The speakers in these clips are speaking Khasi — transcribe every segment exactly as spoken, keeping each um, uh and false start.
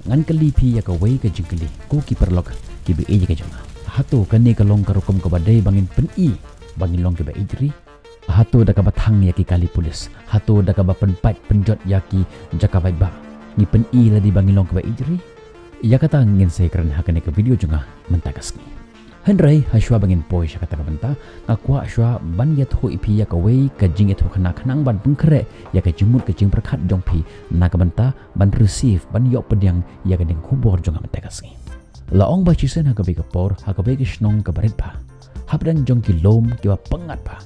Ngan kylli phi ïa kawei ka jingkylli, ko ki paralok kiba ïeit ka jong nga. Hato kane ka long ka rukom kaba dei ba ngin pyni ba ngi long kiba ïeit ri? Hato da kaba thang ïa ki kali pulis, hato da kaba pynpait pynjot ïa ki jaka paidbah, ngi pyni lade ba ngi long kiba ïeit ri? Ïa kata ngin sa ïakren ha kane ka video jong nga mynta ka sngi. Hynrei ha shuwa ba ngin poi sha kata ka bynta, nga kwah shuwa ban ïathuh ïa phi ïa kawei ka jingïathuhkhana khnang ban pynkhreh ïa ka jingmut ka jingpyrkhat jong phi na ka bynta ban receive, ban ïoh pdiang ïa kane ka khubor jong nga mynta ka sngi. La ong ba shisien ha kawei ka por, ha kawei ka shnong kaba rit bha, hapdeng jong ki lum kiba pyngngad bha,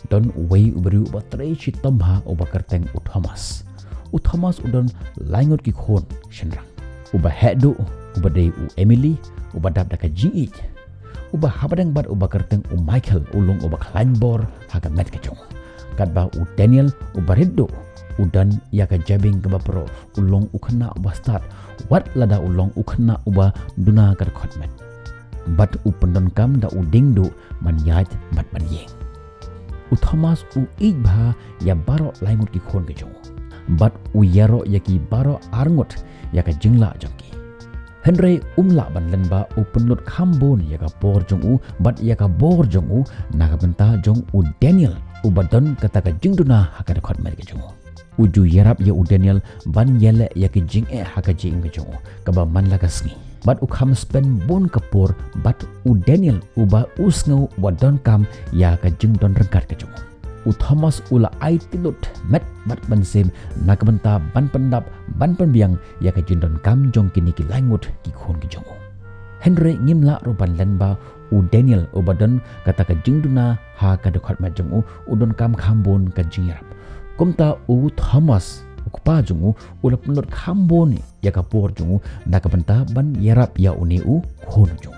don uwei u briew uba trei shitom bha uba kyrteng u Thomas. U Thomas u don lai ngut ki khun shynrang. Uba heh duh, uba dei u Emily, uba dap da ka jingïeit, uba hapdeng bad uba kyrteng u Michael, u long uba khlaiñ bor ha ka met ka jong u. Katba u Daniel uba rit duh, u don ïa ka jabieng kaba pro, u long u khynnah uba stad, wat lada u long u khynnah uba duna ka dkhot met. Bad u pyndonkam da u dieng duh ban ïaid bad ban ïeng. U Thomas u ïeit bha ïa baroh lai ngut ki khun ki jong u, bad u ïaroh ïa ki baroh ar ngut ïa ka jinglah jong ki. Hynrei um lah ban lyngba, u pynlut kham bun ïa ka por jong u bad ïa ka bor jong u na ka bynta jong u Daniel, uba don kata ka jingduna ha ka dkhot met ka jong u. U ju ïarap ïa u Daniel ban ïaleh ïa ki jingeh ha ka jingim ka jong u kaba man la ka sngi. Bad u kham spend bun ka por bad u Daniel, uba u sngew uba donkam ïa ka jingdon ryngkat ka jong u. U Thomas u la aiti lut met bad mynsiem na ka bynta ban pyndap, ban pynbiang ïa ka jingdonkam jong kine ki lai ngut ki khun ki jong u. Hynrei ngim lah ruh ban lyngba, u Daniel uba don kata ka jingduna ha ka dkhot met jong u, u donkam kham bun ka jingïarap. Kumta u Thomas, u kpa jong u, u la pynlut kham bun ïa ka por jong u na ka bynta ban ïarap ïa une u khun jong u.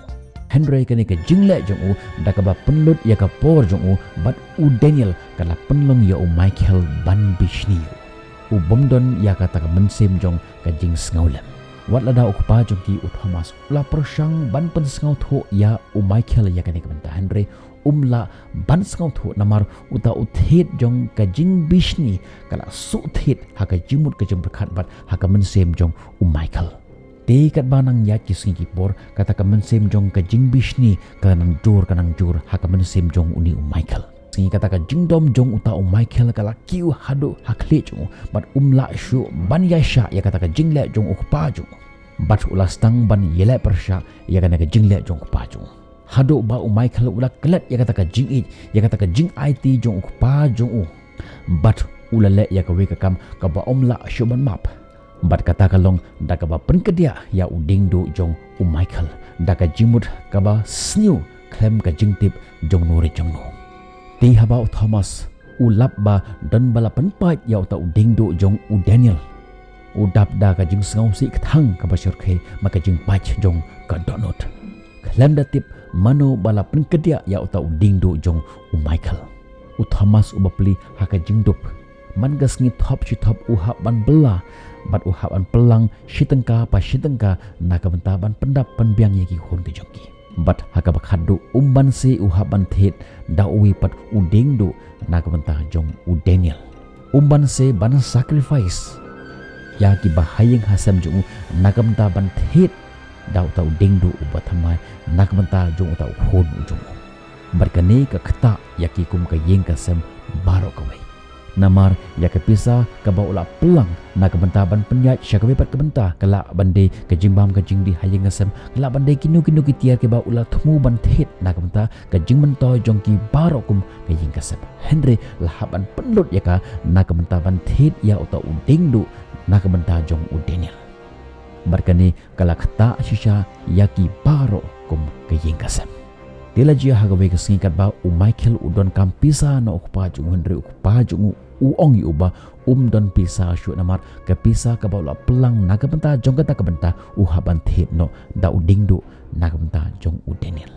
Hynrei kane ka jingleh jong u da kaba pynlut ïa ka por jong u bad u Daniel ka la pynlong ïa u Michael ban bishni. U bym don ïa kata ka mynsiem jong ka jingsngewlem. Wat lada u kpa jong ki, u Thomas, u la pyrshang ban pynsngewthuh ïa u Michael ïa kane ka bynta, hynrei um lah ban sngewthuh namar uta u thied jong ka jingbishni ka la shu thied ha ka jingmut ka jingpyrkhat bad ha ka mynsiem jong u Michael. Te katba nang ïaid ki sngi ki por, kata ka mynsiem jong ka jingbishni ka la nang jur, ka nang jur ha ka mynsiem jong une u Michael. Sngi kata ka jingdom jong uta u Michael ka la kiew haduh ha khlieh jong u, bad um lah shuh ban ïaishah ïa kata ka jingleh jong u kpa jong u. Bad u la sdang ban ïaleh pyrshah ïa kane ka jingleh jong u kpa jong u. Haduh ba u Michael u la klet ïa kata ka jingïeit, ïa kata ka jingaiti jong u kpa jong u. Bad u la leh ïa kawei ka kam kaba um lah shuh ban map. Bad kata ka long da kaba pynkdiah ïa u dieng duh jong u Michael da ka jingmut kaba sniew khlem ka jingtip jong no re jong no. Te haba u Thomas u lap ba don ba la pynpait ïa uta u dieng duh jong u Daniel, u dap da ka jingsngewsih kthang kaba shyrkhei bad ka jingpait jong ka dohnud. Khlem da tip mano ba la pynkdiah ïa uta u dieng duh jong u Michael. U Thomas u bapli ha ka jingdup. Man ka sngi thop shi thop u hap ban bylla, bad u hap ban pynlang shi tyngka pa shi tyngka na ka bynta ban pyndap pynbiang ïa ki khun ki jong ki. Bad ha kaba khatduh um banse u hap ban thied da uwei pat u dieng duh na ka bynta jong u Daniel. Um banse ban sacrifice ïa ki ba ha ïing ha sem jong u na ka bynta ban thied da uta u dieng duh uba thymmai na ka bynta jong uta u khun u jong u. Bad kane ka ktah ïa ki kum ka ïing ka sem baroh kawei. Namar ïa ka pisa kaba u la pynlang na ka bynta ban pynïaid sha kawei pat ka bynta ka lah ban dei ka jingbam ka jingdih ha ïing ha sem, ka lah ban dei kino kino ki tiar kiba u la thmu ban thied na ka bynta ka jingmyntoi jong ki baroh kum ka ïing ka sem. Hynrei la hap ban pynlut ïa ka na ka bynta ban thied ïa uta u dieng duh na ka bynta jong u Daniel. Bad kane ka la ktah shisha ïa ki baroh kum ka ïing ka sem. Te la jia ha kawei ka sngi katba u Michael u donkam pisa na u kpa jong u, hynrei u kpa jong u u ong ïa u ba um don pisa shuh namar ka pisa kaba u la pynlang na ka bynta jong kata ka bynta u hap ban thied noh da u dieng duh na ka bynta jong u Daniel.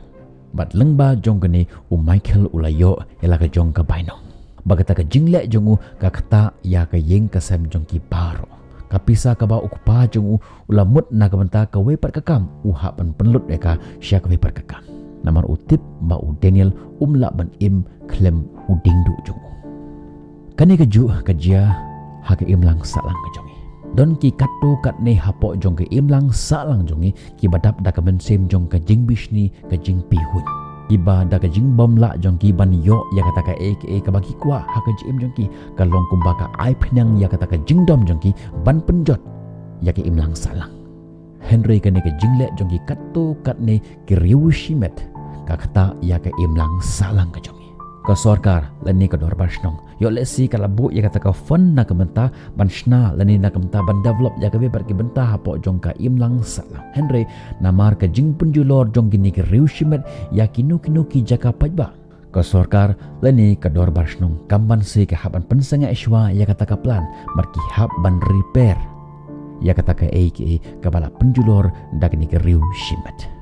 Bad lyngba jong kane u Michael u la ïoh ïa la ka jong ka bainong. Ba kata ka jingleh jong u ka ktah ïa ka ïing ka sem jong ki baroh. Ka pisa kaba u kpa jong u u la mut na ka bynta kawei pat ka kam u hap ban pynlut ïa ka sha kawei pat ka kam. Namar u tip ba u Daniel um lah ban im khlem u dieng duh jong u. Kane kajuh ka jia ha ka imlang sahlang ka jong ngi. Don ki katto katne hapoh jong ka imlang sahlang jong ngi kiba dap da ka mynsiem jong ka jingbishni, ka jingpihuiñ, kiba da ka jingbymlah jong ki ban ïoh ïa kata kaei kaei kaba ki kwah ha ka jingim jong ki, ka long kumba ka ai phniang ïa kata ka jingdom jong ki ban pynjot ïa ka imlang sahlang. Hynrei kane ka jingleh jong ki katto katne ki riew shimet ka ktah ïa ka imlang sahlang ka jong ngi. Ka sorkar lane ka dorbar shnong, ïoh lehse ka la buh ïa kata ka fund na ka bynta ban shna lane na ka bynta ban develop ïa kawei pat ki bynta hapoh jong ka imlang sahlang. Hynrei namar ka jingpynjulor jong kine ki riew shimet ïa kino kino ki jaka paidbah, ka sorkar lane ka dorbar shnong kam banse ka hap ban pynsangeh shuwa ïa kata ka plan, bad ki hap ban repair ïa kata kaei kaei kaba la pynjulor da kine ki riew shimet.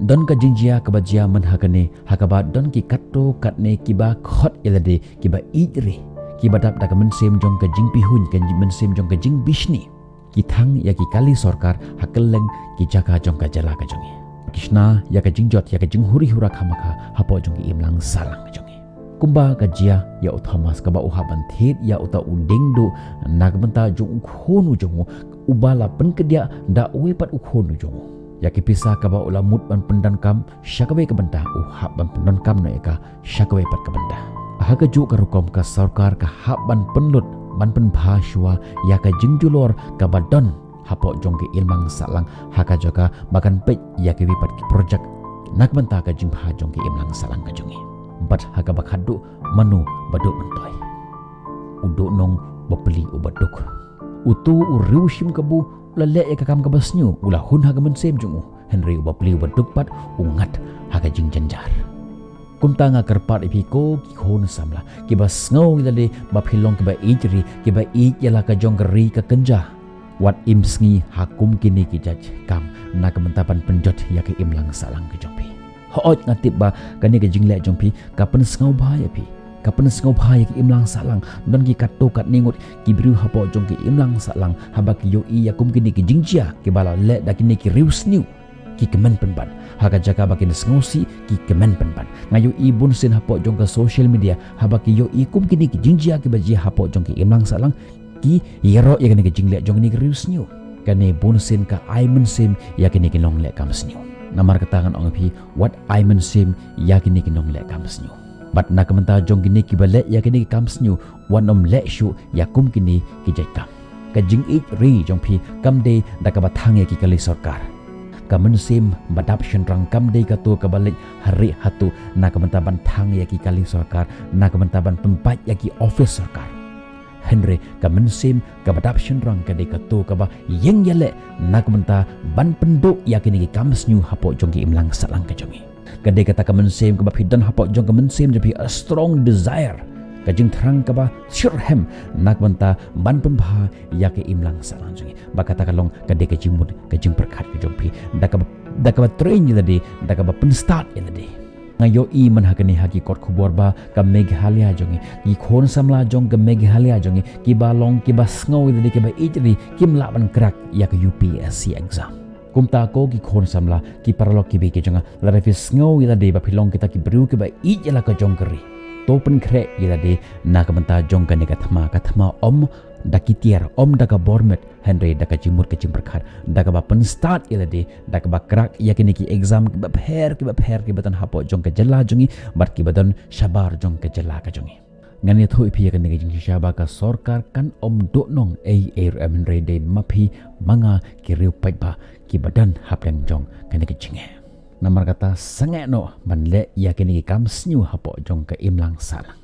Don ka jingjia kaba jia mynha kane, ha kaba don ki katto katne kiba khot ïa lade, kiba ïeit ri, kiba dap da ka mynsiem jong ka jingpihuiñ, ka mynsiem jong ka jingbishni, ki thang ïa ki kali sorkar ha kylleng ki jaka jong ka jylla ka jong ngi. Ki shna ïa ka jingjot, ïa ka jinghuri hura khamkha hapoh jong ka imlang sahlang ka jong ngi. Kumba ka jia ïa u Thomas, kaba u hap ban thied ïa uta u dieng duh na ka bynta jong u khun u jong u, uba la pynkdiah da uwei pat u khun u jong u. Ïa ki pisa kaba u la mut ban pyndonkam sha kawei ka bynta, u hap ban pyndonkam noh ïa ka sha kawei pat ka bynta. Ha kajuh ka rukom ka sorkar ka hap ban pynlut, ban pynbha shuwa ïa ka jingjulor kaba don hapoh jong ka imlang sahlang, ha ka jaka ba kan peit ïa kiwei pat ki project na ka bynta ka jingbha jong ka imlang sahlang ka jong ngi. Bad ha kaba khatduh, mano ba duh myntoi? U dohnud bapli uba duk. Uto u riew shim kabu u la leh ïa ka kam kaba sniew, u la hun ha ka mynsiem jong u. Hynrei u bapli uba duk pat u ngat ha ka jingjynjar. Kumta nga kyrpad ïa phi ko ki khun samla, kiba sngew ïa lade ba phi long kiba ïeit ri, kiba ïeit ïa la ka jong ka ri ka kynja, wat im sngi ha kum kine ki jait kam na ka bynta ban pynjot ïa ka imlang sahlang ka jong phi. Hooid, nga tip ba kane ka jingleh jong phi ka pynsngewbha ïa phi, ka pynsngewbha ïa ka imlang sahlang. Don ki katto katne ngut ki briew hapoh jong ka imlang sahlang, haba ki ïohi ïa kum kine ki jingjia kiba la leh da kine ki riew sniew, ki kmen pynban. Ha ka jaka ba kin sngewsih, ki kmen pynban. Nga ïohi bunsien hapoh jong ka social media, haba ki ïohi kum kine ki jingjia kiba jia hapoh jong ka imlang sahlang, ki ïaroh ïa kane ka jingleh jong kine ki riew sniew. Kane bunsien ka ai mynsiem ïa kine ki nongleh kam sniew. Namar kata ngan ong ïa phi, wat ai mynsiem ïa kine ki nongleh kam sniew. Bad na ka bynta jong kine kiba leh ïa kine ki kam sniew, wat nym leh shuh ïa kum kine ki jait kam. Ka jingïeit ri jong phi kam dei da kaba thang ïa ki kali sorkar. Ka mynsiem ba dap shynrang kam dei kato kaba leit ha rieh ha tuh na ka bynta ban thang ïa ki kali sorkar, na ka bynta ban pynpait ïa ki office sorkar. Hynrei ka mynsiem kaba dap shynrang ka dei kato kaba ïeng ïaleh na ka bynta ban pynduh ïa kine ki kam sniew hapoh jong ka imlang sahlang ka jong ngi. Ka dei kata ka mynsiem kaba phi don hapoh jong ka mynsiem jong phi, a strong desire, ka jingthrang kaba shitrhem na ka bynta ban pynbha ïa ka imlang sahlang jong ngi. Ba kata ka long ka dei ka jingmut, ka jingpyrkhat ka jong phi. Da kaba, da kaba train ïa lade, da kaba pynstad ïa lade. Nga ïohi mynha kane ha ki kot khubor ba ka Meghalaya jong ngi, ki khun samla jong ka Meghalaya jong ngi, kiba long kiba sngew ïa lade kiba ïeit ri, kim lah ban crack ïa ka U P S C exam. Kumta ko ki khun samla, ki paralok kiba ïeit ki jong nga, lada phi sngew ïa lade ba phi long kita ki briew kiba ïeit ïa la ka jong ka ri, to pynkhreh ïa lade na ka bynta jong kane ka thma, ka thma ym da ki tiar, ym da ka bor met, hynrei da ka jingmut ka jingpyrkhat, da kaba pynstad ïa lade, da kaba crack ïa kine ki exam kiba pher, kiba pher, kiba don hapoh jong ka jylla jong ngi, bad kiba don shabar jong ka jylla ka jong ngi. Ngan ïathuh ïa phi ïa kane ka jingshisha ba ka sorkar kan ym duhnong ei ei ruh em, hynrei dei ma phi ma nga ki riew paidbah kiba don hapdeng jong kane ka jingeh. Namar kata sangeh noh ban leh ïa kine ki kam sniew hapoh jong ka imlang sahlang.